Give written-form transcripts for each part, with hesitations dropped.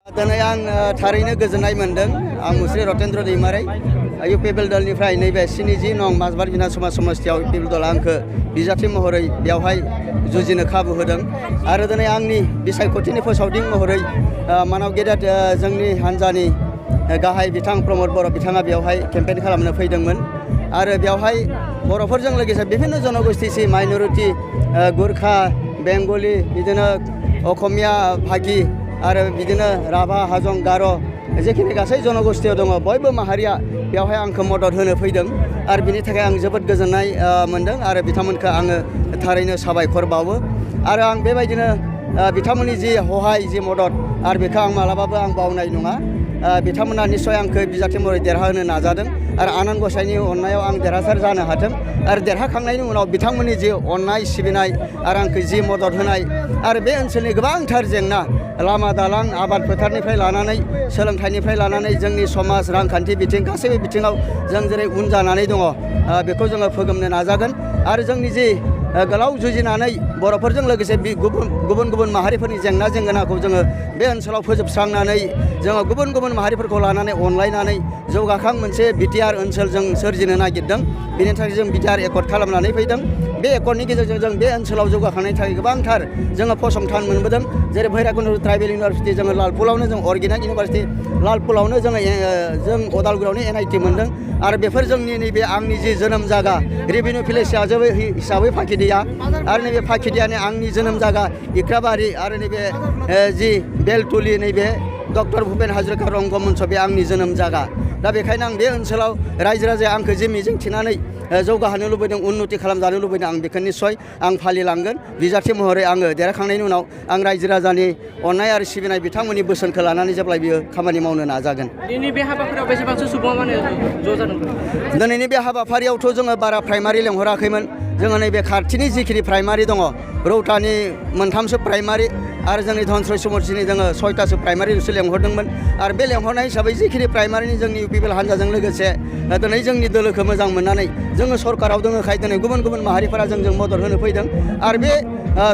दिनै आं थारैनो गोजोननाय मोनदों। आं मुस्रि रतेन्द्र दैमारि इउपिपिएल दलनिफ्राय नैबे 70 नं माजबार बिधानसभा समस्तियाव इउपिपिएल दलआ आंखौ बिजाथि महरै बेवहाय जुजिनो खाबु होदों आरो दिनै आंनि बिसायख'थिनि फोसावदिं महरै मानाव गेदेर जोंनि हान्जानि गाहाय बिथां प्रमद बर' बिथाङा बेवहाय केम्पेइन खालामनो फैदोंमोन आरो बेवहाय बर'फोरजों लोगोसे बिभिन्न जनगोष्ठी माइनरिटी गुरखा बेंगली बिदिनो असमिया भागि आरो बिदिनो राभा हाजं गार' जेखिनि गासै जनगोष्ठीयाव दङ बयबो माहारिया बेवहाय आंखौ मदद होनो फैदों आरो बिनि थाखाय आं जोबोद गोजोननाय मोनदों आरो बिथांमोनखौ आङो थारैनो साबायखर बावो आरो आं बेबायदिनो बिथांमोननि जि हहाय जि मदद आरो बेखौ आं मालाबाबो आं बावनाय नङा। बिथांमोना निस्सय आंखौ बिजाथि महरै देरहाहोनो नाजादों आरो आनान गसाइनि अननायाव आं देरहासार जानो हाथों आरो देरहाखांनायनि उनाव बिथांमोननि जि अननाय सिबिनाय आरो आंखौ जि मदद होनाय आरो बे ओनसोलनि गोबांथार जेंना लामा दालां आबाद फोथारनिफ्राय लानानै सोलोंथाइनिफ्राय लानानै जोंनि समाज रांखान्थि बिथिं गासैबो बिथिङाव जों जेरै उन जानानै दङ बेखौ जोङो फोगोमनो नाजागोन आरो जोंनि जि गोलाव जुजिनानै बर'फोरजों लोगोसे गुबुन गुबुन माहारिफोरनि जेंना जेंगोनाखौ जोङो बे ओनसोलाव फोजोबस्रांनानै जोङो गुबुन गुबुन माहारिफोरखौ लानानै अनलायनानै जौगाखां मोनसे बिटिआर ओनसोल जों सोरजिनो नागिरदों। बेनि थाखाय जों बिटिआर एकर्ड खालामनानै फैदों। बे एकर्डनि गेजेरजों जों बे ओनसोलाव जौगाखांनायनि थाखाय गोबांथार जोङो फसंथान मोनबोदों जेरै भैराबकुन्द ट्राइबेल इउनिभारसिटि जोङो लालपुरावनो जों अर्गेनिक इउनिभारसिटि लालपुरावनो जों अदालगुरियावनो एनआइटि मोनदों आरो बेफोर जोंनि नैबे आंनि जि जोनोम जायगा रेभिनिउ भिलेज हिसाबै फाकिदिया आरो नैबे फाकिदियानि आंनि जोनोम जायगा इक्राबारि आरो नैबे जि बेलटुलि नैबे डक्टर भुपेन हाजरिका रंगमञ्च बे आंनि जोनोम जायगा। दा बेखायनो आं बे ओनसोलाव रायजो राजाया आंखौ जि मिजिं थिनानै जौगाहोनो लुबैदों उन्नति खालामजानो लुबैदों आं बेखौ निस्सय आं फालिलांगोन। बिजाथि महरै आङो देरहाखांनायनि उनाव आं रायजो राजानि अननाय आरो सिबिनाय बिथांमोननि बोसोनखौ लानानै जेब्लायबो खामानि मावनो नाजागोन। दिनै बे हाबाफारियाव बेसेबांसो सुबुङा ज' जादों? दिनैनि बे हाबाफारियावथ' जोङो बारा प्राइमारि लेंहराखैमोन। जोङो नैबे खाथिनि जिखिनि प्राइमारि दङ रौतानि 3 प्राइमारि आरो जोंनि धनस्रय समस्तिनि जोङो 6टासो प्राइमारिसो लेंहरदोंमोन आरो बे लेंहरनाय हिसाबै जिखिनि प्राइमारिनि जोंनि इउपिपिएल हान्जाजों लोगोसे दिनै जोंनि दोलोखौ मोजां मोननानै जोङो सरकाराव दङखाय दिनै गुबुन गुबुन माहारिफोरा जोंजों मदद होनो फैदों आरो बे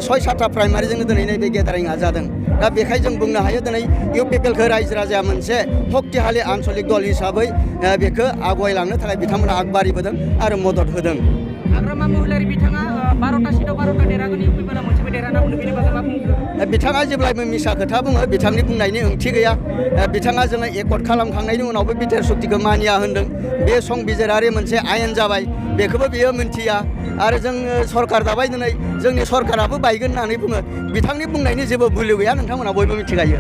6-7टा प्राइमारिजोंनो दिनै नैबे गेदारिंआ जादों। दा बेखायनो जों बुंनो हायो दिनै इउपिपिएलखौ रायजो राजाया मोनसे शक्तिशालि आन्चलिक दल हिसाबै बेखौ आवगायलांनो थाखाय बिथांमोना आगबारिबोदों आरो मदद होदों। हाग्रामा महिलारि बिथाङा 12टा सिटआव 12टा देरहागोन इउपिपिएलआ मोनसेबो देरहाना बुंदों बेनि बागै मा बुंगोन? बिथाङा जेब्लायबो मिसा खोथा बुङो बिथांनि बुंनायनि ओंथि गैया। बिथाङा जोङो एकर्ड खालामखांनायनि उनावबो बिटिआर सुक्तिखौ मानिया होनदों। बे संबिजिरारि मोनसे आयेन जाबाय बेखौबो बियो मिन्थिया आरो जोङो सरकार दाबाय दिनै जोंनि सरकाराबो बायगोन होननानै बुङो। बिथांनि बुंनायनि जेबो भेलु गैया नोंथांमोना बयबो मिथिखायो।